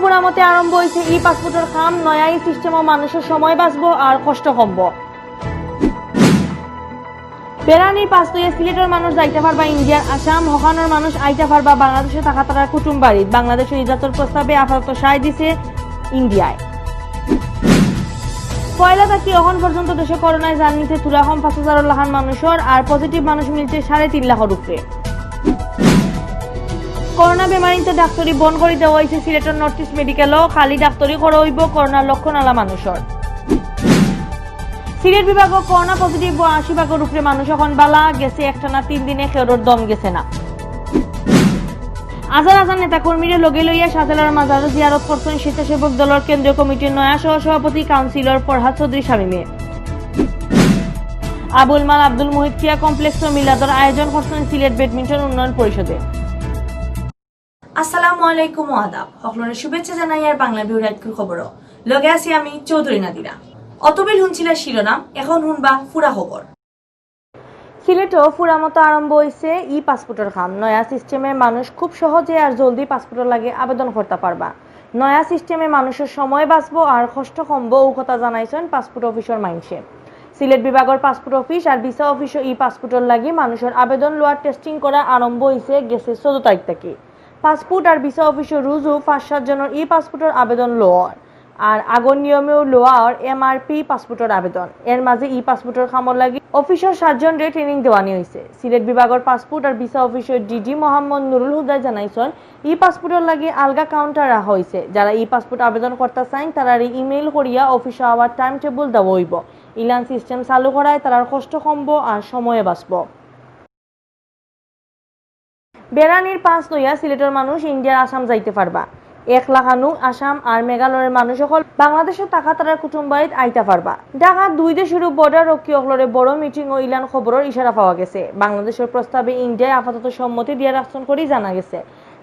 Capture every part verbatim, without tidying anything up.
পুরা মতে আরম্ভ অইছে ই পাসপোর্টর কাম। নয়া ই সিস্টেমো মানুষর সময় বাঁচবো আর কষ্ট কমবো। বেড়ানির পাস লইয়া সিলেটর মানুষ যাইতা পারবা ইন্ডিয়ার আসাম, হকানোর মানুষ আইতা পারবা বাংলাদেশো থাকা তারার কুটুম বাড়িত। বাংলাদেশর ইজাজতর প্রস্তাবে আপাতত সায় দিছে ইন্ডিয়ায়। পয়লা থাকি অখন পর্যন্ত দেশো করোনায় জান নিছে থুড়া কম পাঁচ হাজারর লাখান মানুষর, আর পজিটিভ মানুষ মিলছে সাড়ে তিন লাখর উপরে। করোনা বেমারিন্তর ডাক্তারি বন্ধ করি দেওয়া অইছে সিলেটর নর্থ ইস্ট মেডিকেলো। খালি ডাক্তারি করা অইবো করোনার লক্ষণ আলা মানুষর। সিলেট বিভাগো করোনা পজিটিভ ও আশি ভাগর উপরে মানুষ অখন বালা। গেছে একটানা তিন দিনে কেউরর দম গেছে না। হাজার হাজার নেতাকর্মীরে লগে লইয়া শাহজালাল মাজারো জিয়ারত করছইন স্বেচ্ছাসেবক দলর কেন্দ্রীয় কমিটির নয়া সহসভাপতি কাউন্সিলর ফরহাদ চৌধুরী শামীমে। আবুল মাল আব্দুল মুহিত ক্রীড়া কমপ্লেক্সো মিলাদর আয়োজন করছইন সিলেট ব্যাডমিন্টন উন্নয়ন পরিষদে। আসসালামু আলাইকুম ও আদাব। হকলরে শুভেচ্ছা জানাইয়ার বাংলা ভিউ রাইতকুর খবরো। লগে আছি আমি চৌধুরী নাদিরা। অতবিল হুনছিলা শিরোনাম, এখন হুনবা পুরা খবর। সিলেটো পুরা মতো আরম্ভ অইছে ই পাসপোর্টর কাম। নয়া সিস্টেমে মানুষ খুব সহজে আর জলদি পাসপোর্টর লাগি আবেদন করতা পারবা। নয়া সিস্টেমে মানুষর সময় বাঁচবো আর কষ্ট কমবো, অউ কথা জানাইছইন পাসপোর্ট অফিসর মাইনষে। সিলেট বিভাগর পাসপোর্ট অফিস আর ভিসা অফিসো ই পাসপোর্টর লাগি মানুষর আবেদন লওয়ার টেস্টিং করা আরম্ভ অইছে গেছে চৌদ্দ তারিখ থাকি। পাসপোর্ট আর ভিসা অফিসো রুজু পাঁচ সাত জনর ই পাসপোর্টর আবেদন লওয়ার, আর আগর নিয়মেও লওয়ার এমআরপি পাসপোর্টর আবেদন। এর মাঝে ই পাসপোর্টর কামর লাগি অফিসর সাতজনরে ট্রেনিং দেওয়ানি অইছে। সিলেট বিভাগর পাসপোর্ট আর ভিসা অফিসর ডিডি মোহাম্মদ নুরুল হুদায় জানাইছইন, ই পাসপোর্টর লাগি আলগা কাউন্টার রাখা অইছে। যারা ই পাসপোর্ট আবেদন করতা চাইন, তারারে ইমেইল করিয়া অফিসো আওয়ার টাইম টেবল দেওয়া অইবো। ইলান সিস্টেম চালু করায় তারার কষ্ট কমবো আর সময় বাঁচবো। বেড়ানির পাস লইয়া সিলেটর মানুষ ইন্ডিয়ার আসাম যাইতা পারবা। এক লাখানু আসাম আর মেঘালয়র মানুষ অকল বাংলাদেশো থাকা তারার কুটুম বাড়িত আইতা পারবা। ঢাকাত দুই দেশরউ বর্ডার রক্ষী অকলরে বড় মিটিং ও ইলান খবরর ইশারা পাওয়া গেছে। বাংলাদেশর প্রস্তাবে ইন্ডিয়ায় আপাতত সম্মতি দিয়া রাখছইন করি জানা গেছে।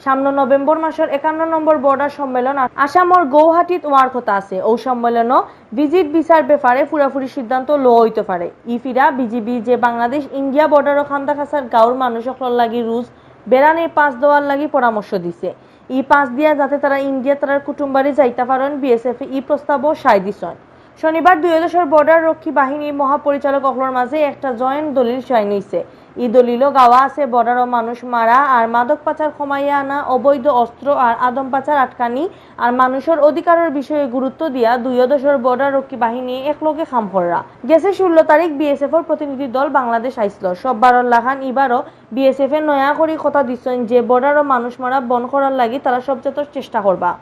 সামনো নভেম্বর মাসর একান্ন নম্বর বর্ডার সম্মেলন আ-, আসামর গৌহাটিত অওয়ার কথা আছে। অউ সম্মেলনো ভিজিট ভিসার ব্যাপারে পুরাপুরি সিদ্ধান্ত লওয়া অইতো পারে। ই ফিরা বিজিবি যে বাংলাদেশ ইন্ডিয়া বর্ডারো কান্দাকাছার গাঁওর মানুষ অকলর লাগি রুজ বেড়ানির পাস দেওয়ার লাগি পরামর্শ দিছে। ই পাস দিয়া যাতে তারা ইন্ডিয়া তারার কুটুম বাড়ি যাইতা পারইন, বিএসএফ এ ই প্রস্তাবও সায় দিছইন। শনিবার দুইও দেশর বর্ডার রক্ষী বাহিনীর মহাপরিচালক অকলর মাঝে একটা জয়েন্ট দলিল সাইন অইছে। ই দলিলো গাওয়া আছে বর্ডারো মানুষ মারা আর মাদক পাচার কমাইয়া আনা, অবৈধ অস্ত্র আর আদম পাচার আটকানি আর মানুষর অধিকারর বিষয়ে গুরুত্ব দিয়া দুইও দেশর বর্ডার রক্ষী বাহিনী একলগে কাম কররা। গেছে ষোলো তারিখ বিএসএফর প্রতিনিধি দল বাংলাদেশ আইছলো। সববারর লাখান ইবারও বিএসএফ এ নয়া করি কথা দিছইন যে বর্ডারো মানুষ মারা বন্ধ করার লাগি তারা সবজাত চেষ্টা করবা।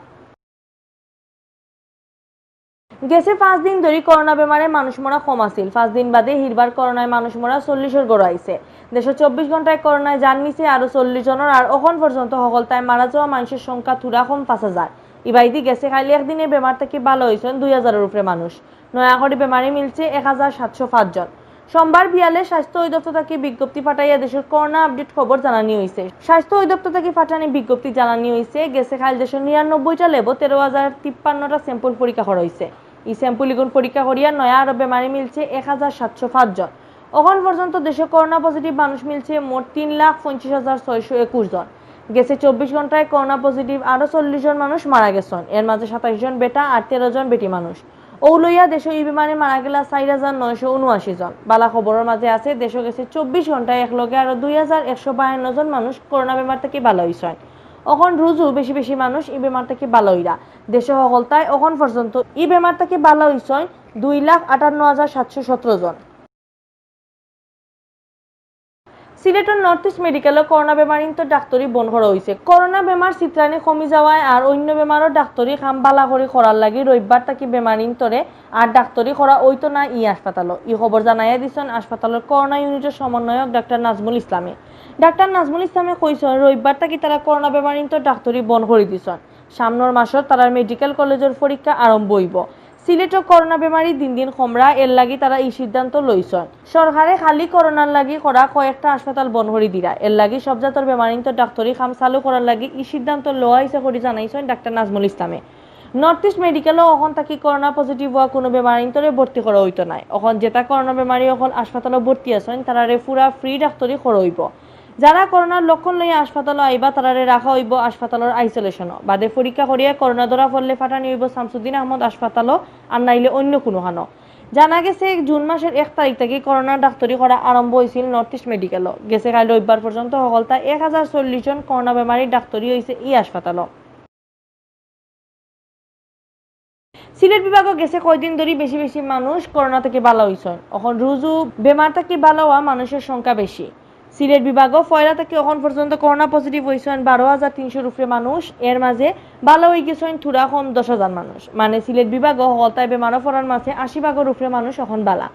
গেছে পাঁচ দিন ধরি করোনা বেমারে মানুষ মরা কম আছিল। পাঁচ দিন বাদে হিরবার করোনায় মানুষ মরা চল্লিশর ঘরো আইছে। দেশো চব্বিশ ঘন্টায় করোনায় জান নিছে আরো চল্লিশ জনর, আর অখন পর্যন্ত হকলতায় মারা যাওয়া মানষর সংখ্যা থুড়া কম পাঁচ হাজার। ইবায়দি গেছে কাইল একদিনে বেমার থাকি ভালা অইছইন দুই হাজারর উপরে মানুষ। নয়া করি বেমারি মিলছে এক হাজার সাতশো পাঁচ জন। সোমবার বিয়ালে স্বাস্থ্য অধিদপ্তর থাকি বিজ্ঞপ্তি পাঠাইয়া দেশর করোনা আপডেট খবর জানানি অইছে। স্বাস্থ্য অধিদপ্তর থাকি পাঠানি বিজ্ঞপ্তি জানানি অইছে, গেছে কাইল দেশর নিরানব্বইটা ল্যাবো তেরো হাজার তিপ্পান্নটা স্যাম্পল পরীক্ষা করা অইছে। ই স্যাম্পল ইগুন পরীক্ষা করিয়া নয়া আরো বেমারি মিলছে এক হাজার সাতশো পাঁচ জন। অখন পর্যন্ত দেশো করোনা পজিটিভ মানুষ মিলছে মোট তিন লাখ পঁচিশ হাজার ছয়শো একুশ জন। গেছে চব্বিশ ঘন্টায় করোনা পজিটিভ আরো চল্লিশ জন মানুষ মারা গেছইন। এর মাঝে সাতাইশ জন বেটা আর তেরো জন বেটি মানুষ। অউ লইয়া দেশো ই বেমারে মারা গেলা চাইর হাজার নয়শো ঊনআশি জন। বালা খবরর মাঝে আছে, দেশো গেছে চব্বিশ ঘন্টায় একলগে আরো দুই হাজার একশো বায়ান্ন জন মানুষ করোনা বেমার থাকি বালা অইছইন। অখন রুজু বেশি বেশি মানুষ ই বেমার থাকি বালা অইরা। দেশো হকলতায় অখন পর্যন্ত ই বেমার থাকি বালা অইছইন দুই লাখ আটান্ন হাজার সাতশো সতেরো জন। সিলেটর নর্থ ইস্ট মেডিকেলো করোনা বেমারিন্তর ডাক্তরি বন্ধ করা অইছে। করোনা বেমার ছিতরানি কমি যাওয়ায় আর অইন্য বেমারর ডাক্তরি কাম বালা করি করার লাগি রবিবার থাকি বেমারিন্তরে আর ডাক্তরি করা অইতো না ই হাসপাতালো। ই খবর জানাইয়া দিছইন হাসপাতালর করোনা ইউনিটর সমন্বয়ক ডাক্তার নাজমুল ইসলামে। ডাক্তার নাজমুল ইসলামে কইছইন, রবিবার থাকি তারা করোনা বেমারিন্তর ডাক্তরি বন্ধ করি দিছইন। সামনর মাসো তারার মেডিকেল কলেজর পরীক্ষা আরম্ভ অইবো। সিলেটো করোনা বেমারি দিন দিন কমরা, এর লাগি তারা ই সিদ্ধান্ত লইছইন। সরকারে খালি করোনার লাগি করা কয়েকটা হাসপাতাল বন্ধ করি দিরা, এর লাগি সব জাতর বেমারিন্তর ডাক্তরি কাম চালু করার লাগি ই সিদ্ধান্ত লওয়া অইছে করি জানাইছইন ডাক্তার নাজমুল ইসলামে। নর্থ ইস্ট মেডিকেলো অখন থাকি করোনা পজিটিভ অওয়া কুনু বেমারিন্তরে ভর্তি করা অইতো নায়। অখন যেতা করোনা বেমারি অকল হাসপাতালো ভর্তি আছইন, তারারে পুরা ফ্রি ডাক্তরি করা অইবো। যারা করোনার লক্ষণ লইয়া হাসপাতালো আইবা, তারারে রাখা অইবো হাসপাতালর আইসোলেশনো। বাদে পরীক্ষা করিয়া করোনা ধরা পড়লে পাঠানি অইবো শামসুদ্দিন আহমদ হাসপাতালো, আর নাইলে অইন্য কুনুখানো। জানা গেছে, জুন মাসর এক তারিখ থাকি করোনার ডাক্তরি করা আরম্ভ অইছিল নর্থ ইস্ট মেডিকেলো। গেছে কাইল রবিবার পর্যন্ত হকলতা এক হাজার চল্লিশ জন করোনা বেমারির ডাক্তরি অইছে ই হাসপাতালো। সিলেট বিভাগো গেছে কয়দিন ধরি বেশি বেশি মানুষ করোনা থাকি ভালা অইছইন। অখন রুজু বেমার থাকি ভালা অওয়া মানুষর সংখ্যা বেশি। সিলেট বিভাগো পয়লা থাকি অখন পর্যন্ত করোনা পজিটিভ অইছইন বারো হাজার তিনশোর উপরে মানুষ, এর মাঝে ভালা অইগেছইন থুড়া কম দশ হাজার মানুষ। মানে সিলেট বিভাগো হকলতায় বেমারো পড়ার মাঝে আশি ভাগর উপরে মানুষ অখন ভালা।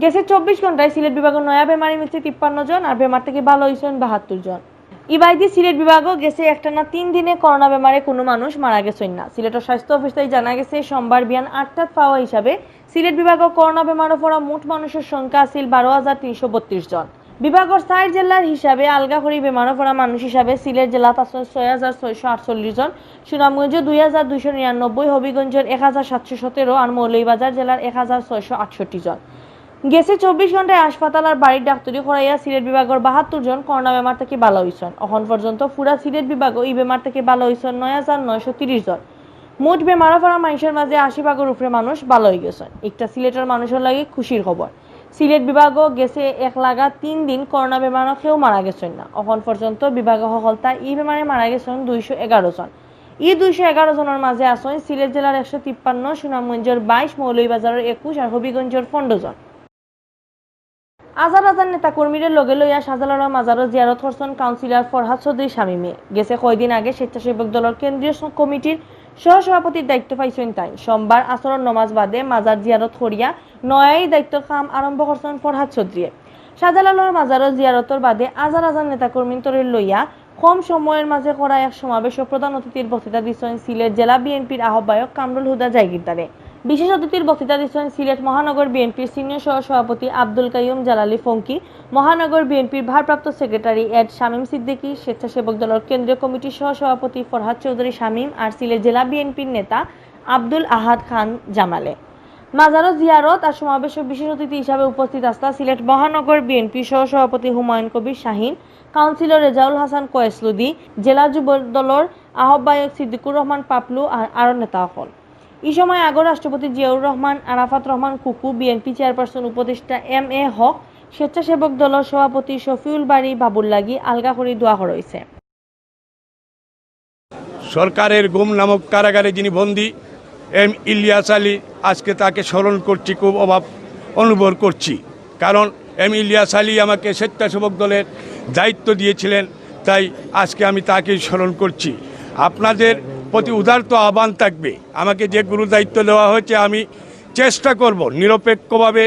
গেছে চব্বিশ ঘন্টায় সিলেট বিভাগো নয়া বেমারি মিলছে তিপ্পান্ন জন, আর বেমার থাকি ভালা অইছইন বাহাত্তর জন। ইবায়দি সিলেট বিভাগো গেছে একটানা তিন দিনে করোনা বেমারে কুনু মানুষ মারা গেছইন না। সিলেটর স্বাস্থ্য অফিস থাকি জানা গেছে, সোমবার বিয়ান আটটাত পাওয়া হিসাবে সিলেট বিভাগো করোনা বেমারো পড়া মোট মানুষর সংখ্যা আছিল বারো হাজার তিনশো বত্রিশ জন। বিভাগর চাইর জেলার হিসাবে আলগা করি বেমারো পড়া মানুষ হিসাবে সিলেট জেলাত আছইন ছয় হাজার ছয়শো আটচল্লিশ জন, সুনামগঞ্জো দুই হাজার দুইশো নিরানব্বই, হবিগঞ্জর এক হাজার সাতশো সতেরো আর মৌলভীবাজার জেলার এক হাজার ছয়শো আটষট্টি জন। গেছে চব্বিশ ঘন্টায় হাসপাতাল আর বাড়ির ডাক্তরি করাইয়া সিলেট বিভাগর বাহাত্তর জন করোনা বেমার থাকি ভালা অইছইন। অখন পর্যন্ত পুরা সিলেট বিভাগো ই বেমার থাকি ভালা অইছইন নয় হাজার নয়শো তিরিশ জন। মোট বেমারো পড়া মানুষর মাঝে আশি ভাগর উপরে মানুষ ভালা অইগেছইন। একটা সিলেটর মানুষর লাগি খুশির খবর। সিলেট বিভাগো গেছে এক লাগাত তিন দিন করোনা বেমারো কেউ মারা গেছইন না। অখন পর্যন্ত বিভাগো হকলতা ই বেমারে মারা গেছইন দুইশো এগারো জন। ই দুইশো এগারো জনর মাঝে আছইন সিলেট জেলার একশো তিপ্পান্ন, সুনামগঞ্জর বাইশ, মৌলভীবাজারর একুশ আর হবিগঞ্জর পনেরো জন। হাজার হাজার নেতাকর্মীরে লগে লইয়া শাহজালালর মাজারো জিয়ারত করছইন কাউন্সিলর ফরহাদ চৌধুরী শামীমে। গেছে কয়দিন আগে স্বেচ্ছাসেবক দলর কেন্দ্রীয় স-, কমিটির সহসভাপতির দায়িত্ব পাইছইন তাইন। সোমবার আসরর নমাজ বাদে মাজার জিয়ারত করিয়া নয়াই দায়িত্বর কাম আরম্ভ করছইন ফরহাদ চৌধুরীয়ে। শাহজালালর মাজারো জিয়ারতর বাদে হাজার হাজার নেতাকর্মীন্তরে লইয়া কম সময়র মাঝে করা এক সমাবেশো প্রধান অতিথির বক্তৃতা দিছইন সিলেট জেলা বিএনপির আহ্বায়ক কামরুল হুদা জাগিরদারে। বিশেষ অতিথির বক্তৃতা দিছইন সিলেট মহানগর বিএনপির সিনিয়র সহসভাপতি আব্দুল কাইয়ুম জালালি ফঙ্কি, মহানগর বিএনপির ভারপ্রাপ্ত সেক্রেটারি অ্যাড শামীম সিদ্দিকী, স্বেচ্ছাসেবক দলর কেন্দ্রীয় কমিটির সহসভাপতি ফরহাদ চৌধুরী শামীম আর সিলেট জেলা বিএনপির নেতা আব্দুল আহাদ খান জামালে। মাজারো জিয়ারত আর সমাবেশো বিশেষ অতিথি হিসাবে উপস্থিত আছলা সিলেট মহানগর বিএনপি সহসভাপতি হুমায়ুন কবির শাহীন, কাউন্সিলর রেজাউল হাসান কয়েসলুদি, জেলা যুব দলর আহ্বায়ক সিদ্দিকুর রহমান পাপলু আর আরো নেতা অকল। ই সময় আগর রাষ্ট্রপতি জিয়াউর রহমান, আরাফাত রহমান কুকু, বিএনপি চেয়ারপারসন উপদেষ্টা এম এ হক, স্বেচ্ছাসেবক দলর সভাপতি শফিউল বারী বাবুর লাগি আলগা করি দোয়া করা অইছে। সরকারের গুম নামক কারাগারে যিনি বন্দী, এম ইলিয়াস আলী, আজকে তাকে স্মরণ করছি, খুব অভাব অনুভব করছি। কারণ এম ইলিয়াস আলী আমাকে স্বেচ্ছাসেবক দলের দায়িত্ব দিয়েছিলেন, তাই আজকে আমি তাকেই স্মরণ করছি। আপনাদের প্রতি উদারত আহ্বান থাকবে, আমাকে যে গুরু দায়িত্ব দেওয়া হয়েছে, আমি চেষ্টা করব নিরপেক্ষভাবে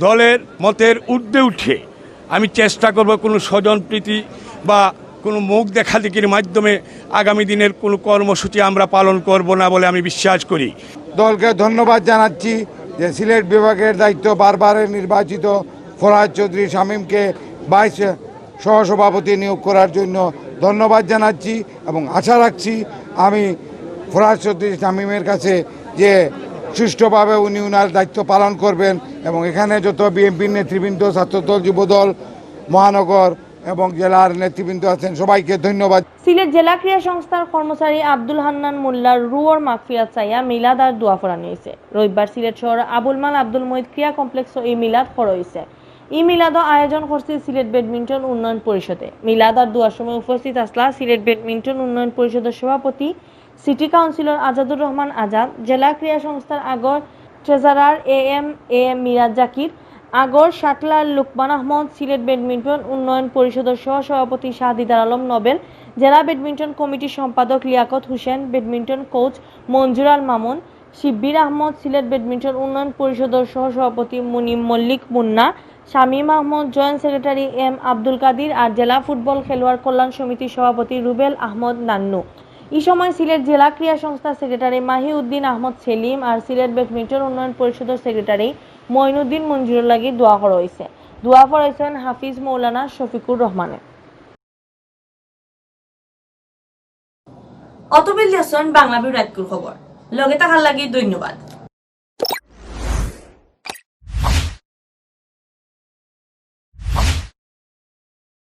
দলের মতের ঊর্ধ্বে উঠে আমি চেষ্টা করব কোনো স্বজনপ্রীতি বা কোনো মুখ দেখাদেখির মাধ্যমে আগামী দিনের কোনো কর্মসূচি আমরা পালন করব না বলে আমি বিশ্বাস করি। দলকে ধন্যবাদ জানাচ্ছি যে সিলেট বিভাগের দায়িত্ব বারবার নির্বাচিত ফরহাদ চৌধুরী শামীমকে ভাইস সহসভাপতি নিয়োগ করার জন্য ধন্যবাদ জানাচ্ছি এবং আশা রাখছি আমি ফরহাদ চৌধুরী শামীমের কাছে যে সুষ্ঠুভাবে উনি উনার দায়িত্ব পালন করবেন এবং এখানে যত বিএনপির নেতৃবৃন্দ, ছাত্রদল, যুবদল, মহানগর এবং জেলার নেতৃবৃন্দ আছেন, সবাইকে ধন্যবাদ। সিলেট জেলা ক্রীড়া সংস্থার কর্মচারী আব্দুল হান্নান মোল্লার রুহর মাগফিরাত চাইয়া মিলাদ আর দোয়া পড়ানি অইছে। রবিবার সিলেট শহর আবুল মাল আব্দুল মহিদ ক্রীড়া কমপ্লেক্সো ই মিলাদ করা অইছে। ই মিলাদো আয়োজন করছিল সিলেট ব্যাডমিন্টন উন্নয়ন পরিষদে। মিলাদ আর দোয়ার সময় উপস্থিত আছলা সিলেট ব্যাডমিন্টন উন্নয়ন পরিষদর সভাপতি সিটি কাউন্সিলর আজাদুর রহমান আজাদ, জেলা ক্রীড়া সংস্থার আগর treasurer A M A Miraj Zakir, আগর শাটলার লুকমান আহমদ, সিলেট ব্যাডমিন্টন উন্নয়ন পরিষদর সহ সভাপতি শাহদিদার আলম নোবেল, জেলা ব্যাডমিন্টন কমিটির সম্পাদক Liaquat Hossain, badminton coach Manzur Al Mamun, Shibbir Ahmad, Sylhet badminton উন্নয়ন পরিষদর সহ সভাপতি Munim Mallik Munna, Shamim Ahmad, joint secretary M Abdul Kadir আর জেলা ফুটবল খেলোয়াড় কল্যাণ সমিতির সভাপতি রুবেল আহমদ নান্নু। ই সময় সিলেট জেলা ক্রীড়া সংস্থার সেক্রেটারি মাহি উদ্দিন আহমদ সেলিম আর সিলেট ব্যাডমিন্টন উন্নয়ন পরিষদর সেক্রেটারি মইনুদ্দিন মঞ্জুরর লাগি দোয়া করা অইছে। দোয়া পড়াইছইন হাফিজ মৌলানা শফিকুর রহমানে। অতবিল দেশন বাংলা বিরাটকুর খবর। লগে থাকার লাগি ধন্যবাদ।